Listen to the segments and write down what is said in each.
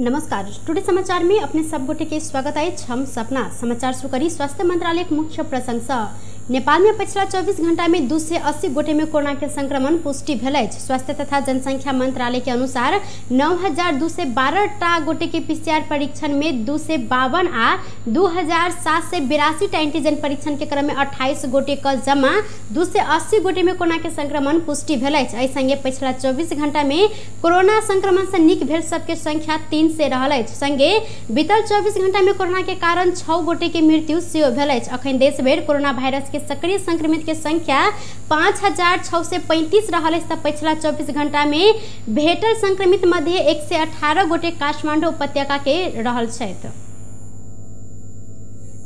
नमस्कार, टुडे समाचार में अपने सब गोटे के स्वागत अछि। हम सपना समाचार शुरू करी स्वास्थ्य मंत्रालय के मुख्य प्रसंग। नेपाल में पिछला 24 घंटा में 280 गोटे में कोरोना के संक्रमण पुष्टि भेल अछि। स्वास्थ्य तथा जनसंख्या मंत्रालय के अनुसार 9212 टा गोटे के पीसीआर परीक्षण में 252 आ 2782 टा एंटीजन परीक्षण के क्रम में 28 गोटे के जमा 280 गोटे में कोरोना के संक्रमण पुष्टि भेल अछि। एहि संगे पिछला 24 घंटा में कोरोना संक्रमण से नीक भेल सबके संख्या 300 रहल अछि। संगे बीतल 24 घंटा में कोरोना के कारण 6 गोटे के मृत्यु सेहो भेल अछि। अखन देश भरि कोरोना वायरस के सक्रिय संक्रमित के संख्या 5635 रहल अछि। पिछला 24 घंटा में भेटल संक्रमित मध्य 118 गोटे काठमांडू उपत्यका के रहल छथि।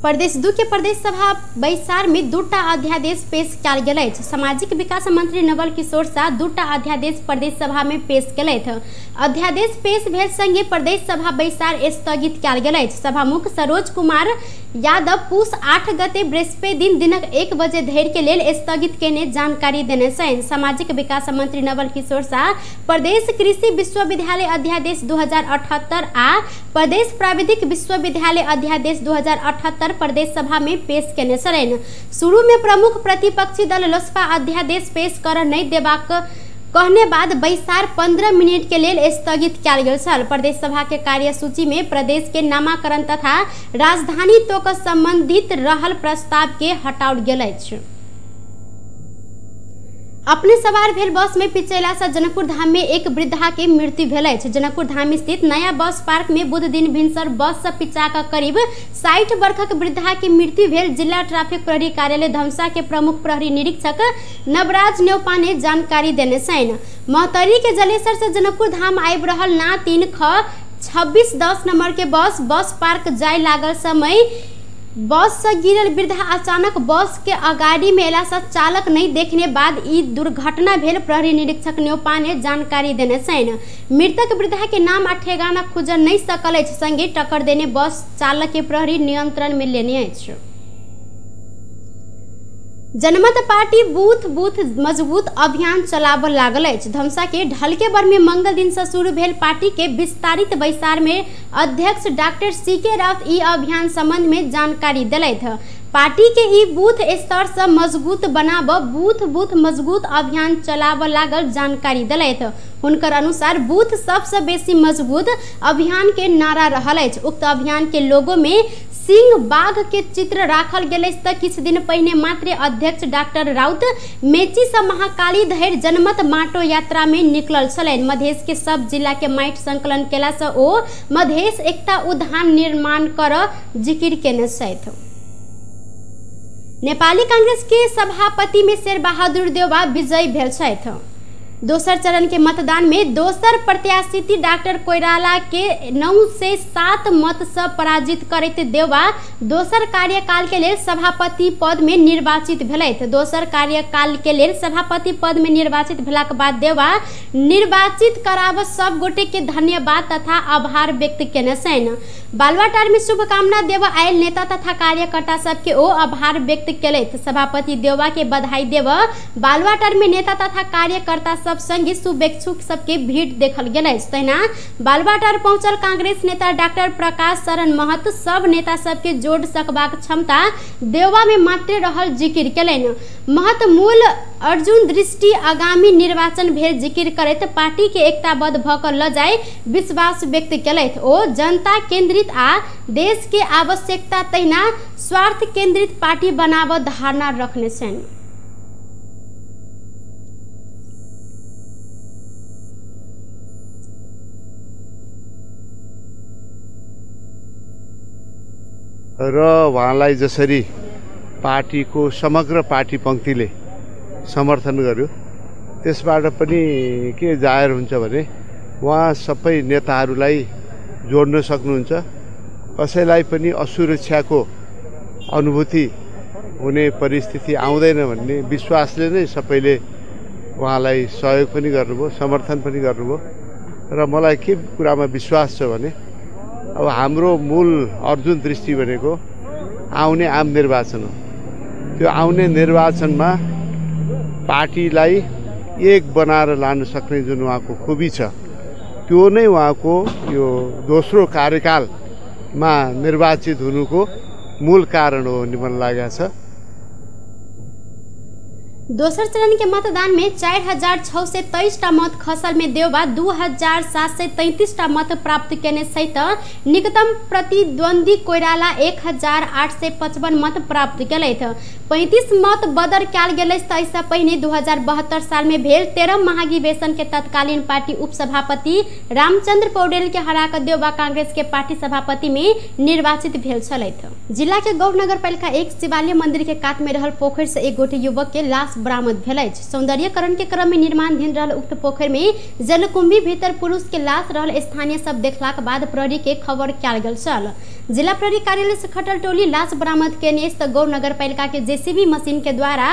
प्रदेश 2 के प्रदेश सभा बैसार में दूटा अध्यादेश पेश कयल गेल अछि। सामाजिक विकास मंत्री नवल किशोर शाह दूटा अध्यादेश प्रदेश सभा में पेश केलथि। अध्यादेश पेश भेल संगे प्रदेश सभा बैसार स्थगित कयल गेल अछि। सभामुख सरोज कुमार यादव पुस 8 गते बृहस्पति दिन दिनक 1 बजे धरि के लेल स्थगित केने जानकारी देने छनि। सामाजिक विकास मंत्री नवल किशोर शाह प्रदेश कृषि विश्वविद्यालय अध्यादेश 2078 आ प्रदेश प्राविधिक विश्वविद्यालय अध्यादेश 2078 प्रदेश सभा में पेश केने छलनि। शुरू में प्रमुख प्रतिपक्षी दल लोजपा अध्यादेश पेश कर नहीं देबाक कहने बाद बैसार 15 मिनट के लेल स्थगित कयल गेल छल। प्रदेश सभा के कार्यसूची में प्रदेश के नामाकरण तथा राजधानी तोक संबंधित रहल प्रस्ताव के हटाओल गेल अछि। अपने सवार भेल बस में पिचैला से जनकपुर धाम में एक वृद्धा के मृत्यु भेल अछि। जनकपुर धाम स्थित नया बस पार्क में बुध दिन भिनसर बस से पिचा कऽ करीब 60 वर्षक वृद्धा के मृत्यु भेल जिला ट्रैफिक प्रहरी कार्यालय धमसा के प्रमुख प्रहरी निरीक्षक नवराज न्यौपाने जानकारी देने छनि। महोत्तरी के जलेसर से जनकपुर धाम आबि रहल ना 3 ख 2610 नंबर के बस बस पार्क जाय लागल समय बस से गिरल वृद्धा अचानक बस के अगाड़ी में अयला से चालक नहीं देखने बाद ई दुर्घटना भेल प्रहरी निरीक्षक न्यौपाने जानकारी देने छनि। मृतक वृद्धा के नाम आ ठेगाना खुजल नहीं सकल अछि। संगे टक्कर देने बस चालक के प्रहरी नियंत्रण में लेने अछि। जनमत पार्टी बूथ बूथ मजबूत अभियान चलाबऽ लागल अछि। धमसा के ढलकेबर में मंगल दिन से शुरू भेल पार्टी के विस्तारित बैसार में अध्यक्ष डॉक्टर सी.के. राउत ई अभियान संबंध में जानकारी देलथि। पार्टी के ई बूथ स्तर से मजबूत बनाब बूथ बूथ मजबूत अभियान चलाबऽ लागल जानकारी देलथि। हुनकर अनुसार बूथ सबसे बेसी मजबूत अभियान के नारा रहल अछि। उक्त अभियान के लोगो में सिंह बाघ के चित्र राखल गेल अछि। तऽ किछु दिन पहिने मात्र अध्यक्ष डॉक्टर राउत मेची से महाकाली धरि जनमत माटो यात्रा में निकलल छलनि। मधेश के सब जिला के माटि संकलन केला से ओ मधेश एकता उद्यान निर्माण कर जिकिर केने छथि। नेपाली कांग्रेस के सभापति में शेरबहादुर देउवा विजयी भेल छथि। दोसर चरण के मतदान में दोसर प्रत्याशी डॉक्टर कोइराला के 907 मत से पराजित करैत देउवा दोसर कार्यकाल के लेल सभापति पद में निर्वाचित भेलथि। दोसर कार्यकाल के लेल सभापति पद में निर्वाचित भेलाक बाद देउवा निर्वाचित कराब सब गोटे के धन्यवाद तथा आभार व्यक्त केने छनि। बालुवाटार में शुभकामना देव आयल नेता तथा कार्यकर्ता सबके ओ आभार व्यक्त केलथि। सभापति देउवा के बधाई देव बालुवाटार में नेता तथा कार्यकर्ता सब संगे शुभेच्छुक सबके भीड़ देखल गेल अछि। तहिना बालुवाटार पहुंचल कांग्रेस नेता डॉक्टर प्रकाश शरण महत सब नेता सबके जोड़ सकबाक क्षमता देउवा में मात्र रहल जिकिर केलनि। महत मूल अर्जुन दृष्टि आगामी निर्वाचन भेल जिकिर करैत पार्टी के एकताबद्ध भऽ कऽ लऽ जाय विश्वास व्यक्त केलथि। ओ जनता केंद्रित आ देश के आवश्यकता तहिना स्वार्थ केंद्रित पार्टी बनाबऽ धारणा रखने छनि। र उहाँलाई जसरी पार्टीको समग्र पार्टी पङ्क्तिले समर्थन गर्यो त्यसबाट पनि के जाहेर हुन्छ भने उहाँ सबै नेताहरूलाई जोड्न सक्नुहुन्छ। कसैलाई पनि असुरक्षाको अनुभूति हुने परिस्थिति आउँदैन भन्ने विश्वासले नै सबैले उहाँलाई सहयोग पनि गर्नुभयो, समर्थन पनि गर्नुभयो। र मलाई के कुरामा विश्वास छ भने अब हाम्रो मूल अर्जुन दृष्टि भनेको आउने आम निर्वाचन हो। त्यो आउने निर्वाचनमा पार्टीलाई एक बनाएर लान सक्ने जुन उहाँको खुबी छ त्यो नै उहाँको यो दोस्रो कार्यकालमा निर्वाचित हुनुको मूल कारण हो भन्ने मलाई लागेको छ। दोसर चरण के मतदान में 4623 टा मत खसल में देउबा 2733 टा मत प्राप्त केने सहित निकटतम प्रतिद्वंदी कोइराला 1855 मत प्राप्त केलथि। 35 मत बदर कयल गेल अछि। एहिसँ पहिने 2072 साल में भेल 13 महाधिवेशन के तत्कालीन पार्टी उपसभापति रामचंद्र पौडेल के हरा कऽ देउबा कांग्रेस के पार्टी सभापति में निर्वाचित भेल छलथि। जिला के गौर नगरपालिका 1 शिवालय मंदिर के कात में रहल पोखरि से एक गोटे युवक के लाश बरामद भेल अछि। सौंदर्यकरण के क्रम में निर्माणाधीन रहल उक्त पोखरि में जलकुंभी भीतर पुरुष के लाश रहल स्थानीय सब देखलाक बाद प्रहरी के खबर कयल गेल छल। जिला प्रहरी कार्यालय से खटल टोली लाश बरामद केने अछि तऽ गौर नगरपालिका के जेसीबी मशीन के द्वारा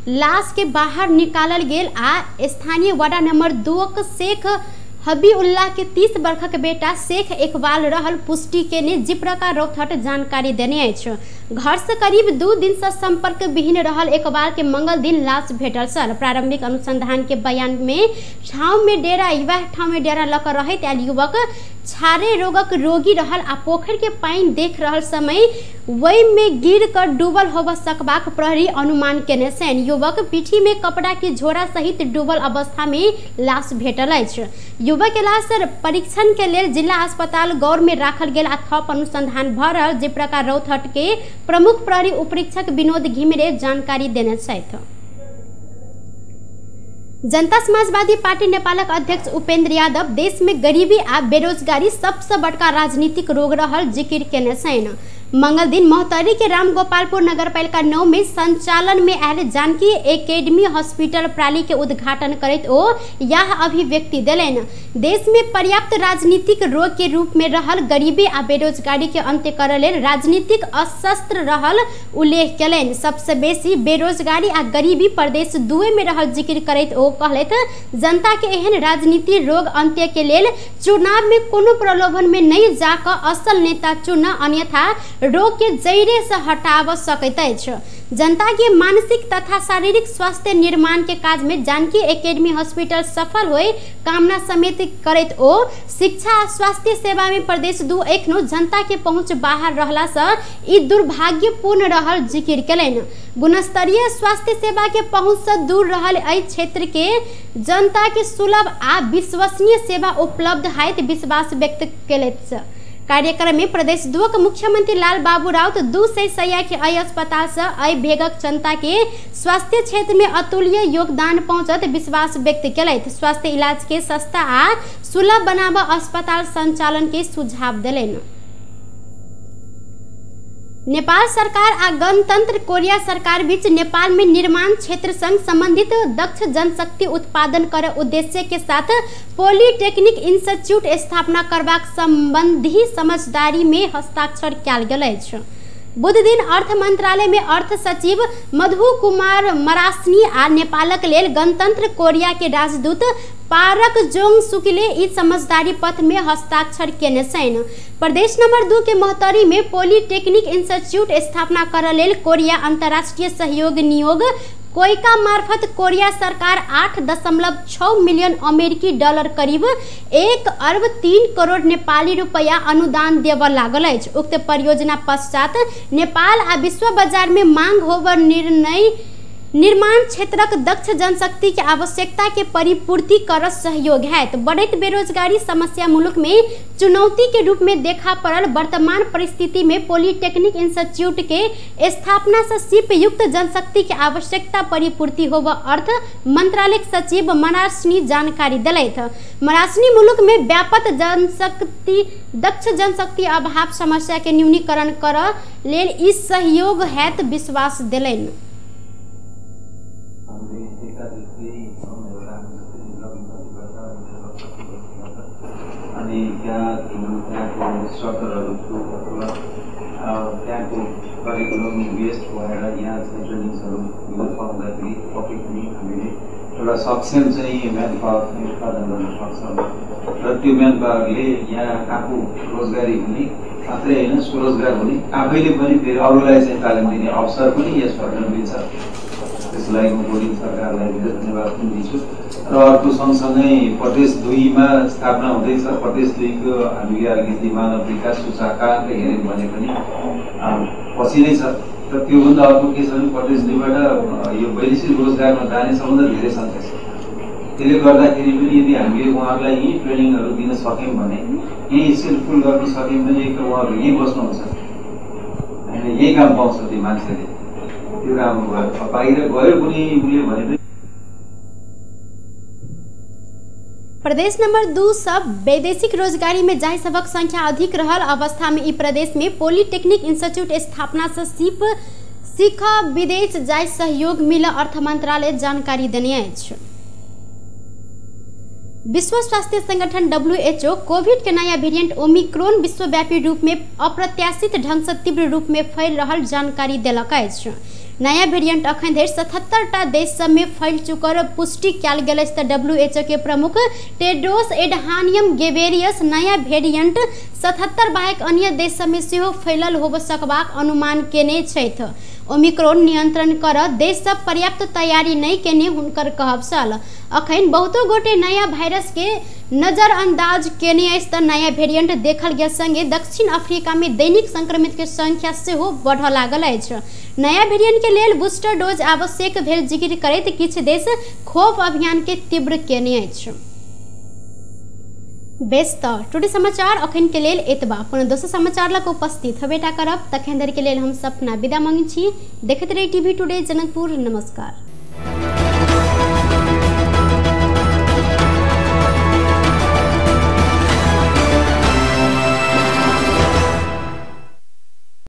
लाश के बाहर निकालल गेल आ स्थानीय वार्ड नंबर 2 शेख हबीउल्लाह के 30 वर्षक बेटा शेख इकबाल रहल पुष्टि केने जिप्रका रौतहट जानकारी देने अछि। घर से करीब 2 दिन से संपर्क विहीन रहल इकबाल के मंगल दिन लाश भेटल छल। प्रारंभिक अनुसंधान के बयान में ठाव में डेरा वह ठाव में डेरा लऽ कऽ रहैत आयल युवक छारे रोगक रोगी रहल आ पोखरि के पानि देख रहल समय वही में गिर कर डूबल होब सकबाक प्रहरी अनुमान केने छनि। युवक पीठी में कपड़ा के झोरा सहित डूबल अवस्था में लाश भेटल अछि। युवक के लाश परीक्षण के लेल जिला अस्पताल गौर में राखल गेल आ थप अनुसंधान भऽ रहल जे प्रकार रौतहट के प्रमुख प्रहरी उपरीक्षक विनोद घिमिरे जानकारी देने छथि। जनता समाजवादी पार्टी नेपालक अध्यक्ष उपेंद्र यादव देश में गरीबी आ बेरोजगारी सबसे बड़का राजनीतिक रोग रहल जिकिर केने छनि। मंगल दिन महोत्तरी के रामगोपालपुर नगरपालिका 9 में संचालन में आयल जानकी एकेडमी हॉस्पिटल प्राली के उद्घाटन करैत ओ यह अभिव्यक्ति देलनि। देश में पर्याप्त राजनीतिक रोग के रूप में रहल गरीबी आ बेरोजगारी के अंत्य करय लेल राजनीतिक अशस्त्र रहल उल्लेख केलनि। सबसे बेसी बेरोजगारी आ गरीबी प्रदेश 2 में रहल जिक्र करैत ओ कहलथि, जनता के एहन राजनीति रोग अंत्य के लेल चुनाव में कोनो प्रलोभन में नहीं जाकर असल नेता चुन, अन्यथा रोग के जड़े से हटाव सकैत अछि। जनता के मानसिक तथा शारीरिक स्वास्थ्य निर्माण के काज में जानकी एकेडमी हॉस्पिटल सफल होए कामना समेत करैत ओ शिक्षा आ स्वास्थ्य सेवा में प्रदेश 2 एखनो जनता के पहुंच बाहर रहला से ई दुर्भाग्यपूर्ण रहल जिक्र केलनि। गुणस्तरीय स्वास्थ्य सेवा के पहुंच से दूर रहल एहि क्षेत्र के जनता के सुलभ आ विश्वसनीय सेवा उपलब्ध होयत विश्वास व्यक्त केलथि। कार्यक्रम में प्रदेश 2 के मुख्यमंत्री लाल बाबू राउत 200 सैया के एहि अस्पताल से एहि भेगक जनता के स्वास्थ्य क्षेत्र में अतुल्य योगदान पहुंचत विश्वास व्यक्त केलथि। स्वास्थ्य इलाज के सस्ता आ सुलभ बनाब अस्पताल संचालन के सुझाव देलनि। नेपाल सरकार आ गणतंत्र कोरिया सरकार बीच नेपाल में निर्माण क्षेत्र संग संबंधित दक्ष जनशक्ति उत्पादन कर उद्देश्य के साथ पॉलिटेक्निक इंस्टीट्यूट स्थापना करबाक संबंधी समझदारी में हस्ताक्षर कयल गेल अछि। बुध दिन अर्थ मंत्रालय में अर्थ सचिव मधु कुमार मरासनी आ नेपालक लेल गणतंत्र कोरिया के राजदूत पारक जोंग सुकिले ई समझदारी पत्र में हस्ताक्षर केने छनि। प्रदेश नंबर 2 के महोत्तरी में पॉलिटेक्निक इंस्टीट्यूट स्थापना करय लेल कोरिया अंतर्राष्ट्रीय सहयोग नियोग कोइका मार्फत कोरिया सरकार 8.6 मिलियन अमेरिकी डॉलर करीब 1 अरब 3 करोड़ नेपाली रुपया अनुदान देबऽ लागल अछि। उक्त परियोजना पश्चात नेपाल आ विश्व बाजार में मांग होब निर्णय निर्माण क्षेत्रक दक्ष जनशक्ति के आवश्यकता के परिपूर्ति कर सहयोग हैत। बढ़ैत बेरोजगारी समस्या मुल्क में चुनौती के रूप में देखा पड़ल वर्तमान परिस्थिति में पॉलिटेक्निक इंस्टीट्यूट के स्थापना से सिप युक्त जनशक्ति के आवश्यकता परिपूर्ति होब अर्थ मंत्रालय सचिव मरासनी जानकारी दिलथि। मरासनी मुल्क में व्यापक जनशक्ति दक्ष जनशक्ति अभाव समस्या के न्यूनीकरण कर लेल ई सहयोग हैत विश्वास दिलनि। अनि त्यहाँ त्यहाँको इन्स्ट्रक्टरहरू थ्रु अथवा त्यहाँको करिकुलम बेस्ड भएर यहाँ चाहिँ ट्रेनिङ्सहरू दिन पाउँदाखेरि पक्कै पनि हामीले एउटा सक्षम चाहिँ म्यान पावर चाहिँ उत्पादन गर्न सक्छौँ र त्यो म्यान पावरले यहाँ आफू रोजगारी हुने मात्रै होइन, स्वरोजगार हुने, आफैले पनि फेरि अरूलाई चाहिँ तालिम दिने अवसर पनि यसबाट मिल्छ। त्यसलाई म गोरिन सरकारलाई धेरै धन्यवाद पनि दिन्छु। र अर्को सँगसँगै प्रदेश 2मा स्थापना हुँदैछ। प्रदेश 2को हामीले अलिकति मानव विकास सूचकाङ्क हेऱ्यौँ भने पनि पछि नै छ। र त्योभन्दा अर्को के छ भने प्रदेश 2बाट यो वैदेशिक रोजगारमा जाने सबभन्दा धेरै सङ्ख्या छ। त्यसले गर्दाखेरि पनि यदि हामीले उहाँहरूलाई यहीँ ट्रेनिङहरू दिन सक्यौँ भने, यहीँ स्किलफुल गर्न सक्यौँ भने एक त उहाँहरू यहीँ बस्नुहुन्छ होइन, यहीँ काम पाउँछ त्यो मान्छेले, त्यो राम्रो भयो। बाहिर गयो कुनै उसले भने पनि। प्रदेश नंबर 2 सब वैदेशिक रोजगारी में जाहि सबक संख्या अधिक रहल अवस्था में ई प्रदेश में पॉलिटेक्निक इंस्टीट्यूट स्थापना से सीख विदेश जाय सहयोग मिल अर्थ मंत्रालय जानकारी देने अछि। विश्व स्वास्थ्य संगठन WHO Covid के नया वेरिएंट ओमिक्रोन विश्वव्यापी रूप में अप्रत्याशित ढंग से तीव्र रूप में फैल रहल जानकारी देलक अछि। नया वेरिएंट अखन धरि 77टा देश सब में फैल चुकल पुष्टि कयल गेल अछि। तऽ WHO के प्रमुख टेड्रोस एडहानियम गेबेरियस नया वेरिएंट 77 बाहेक अन्य देश सब में सेहो फैलल होब सकबाक अनुमान केने छथि। ओमिक्रोन नियंत्रण कर देश सब पर्याप्त तैयारी नहीं केने हुनकर कहब छल। अखन बहुतो गोटे नया वायरस के नजरअंदाज केने अछि। तऽ नया वेरिएंट देखल गेल संगे दक्षिण अफ्रीका में दैनिक संक्रमित के संख्या सेहो बढ़ऽ लागल अछि। नया वेरिएंट के लेल बूस्टर डोज आवश्यक भेल जिक्र करैत किछु देश खोप अभियान के तीव्र केने अछि। बेस तऽ टुडे समाचार अखन के लेल एतबा। पुनः दोसर समाचार लग उपस्थित हबेटा करब। तखन धरि के लेल हम सपना विदा मांगै छी। देखैत रही टीवी टुडे जनकपुर। नमस्कार।